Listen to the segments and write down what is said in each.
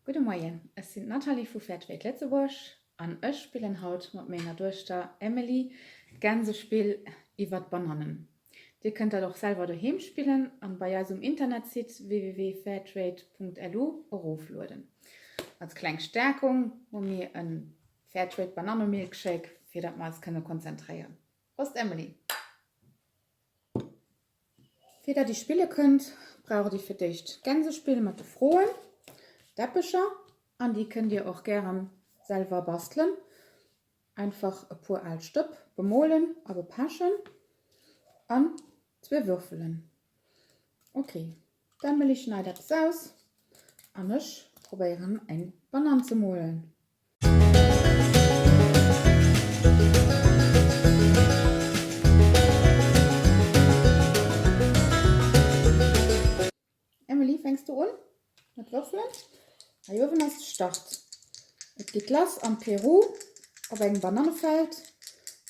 Gudde Moien, ech sinn d'Nathalie vu Fairtrade Lëtzebuerg an ech spillen haut mat menger Duechter Emily d'Gänsespill iwwer d'Banannen. Dir kënnt dat och selwer doheem spillen an bei eis um Internetsite www.fairtrade.lu eroflueden. Als kleng Stärkung hu mir e Fairtrade Banannemilkshake fir dat mer eis kënne konzentréieren. Prost Emily! Fir dat dir spille kënnt, braucht dir fir d'éischt d'Gänsespill mat de Froen, Däppecher, an déi kënnt dir och gären selwer bastelen. Einfach e puer al Stëpp bemolen a bepechen an zwee Würfelen. Ok, d'Emily schneit eppes aus an ech probéieren eng Banann ze molen. Emily, fänks du un mat Würfelen? Hei uewen ass de Start. Et geet lass am Peru op engem Banannefeld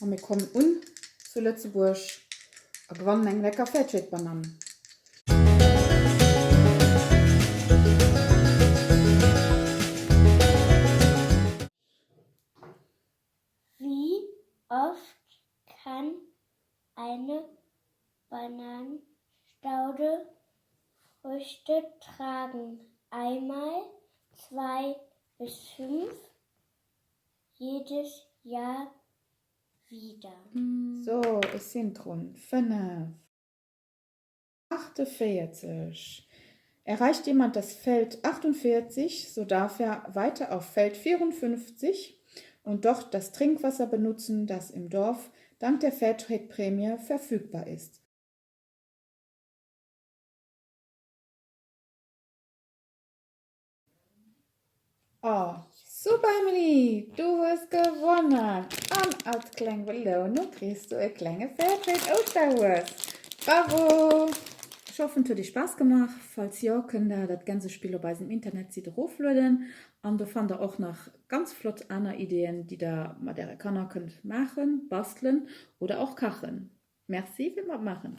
a mir kommen un zu Lëtzebuerg a gewannen eng lecker Fairtrade-Banann. Wie oft kann eine Bananenstaude Früchte tragen? Einmal, zwei bis fünf, jedes Jahr wieder. So, ech sinn drun. 5. 48. Erreicht jemand das Feld 48, so darf er weiter auf Feld 54 und dort das Trinkwasser benutzen, das im Dorf dank der Fairtrade-Prämie verfügbar ist. Oh super Emily, du hues gewonnen! An als kleng Belounung kriss du e klenge Fairtrade Ouschterhues. Bravo! Ech hoffen et huet iech Spaass gemaach. Falls jo, kënnt der dat Gänsespill op eisem Internetsite eroflueden an do fannt der och nach ganz flott aner Ideeën, déi der mat äre Kanner kënnt maachen, bastelen oder och kachen. Merci fir d'Matmaachen!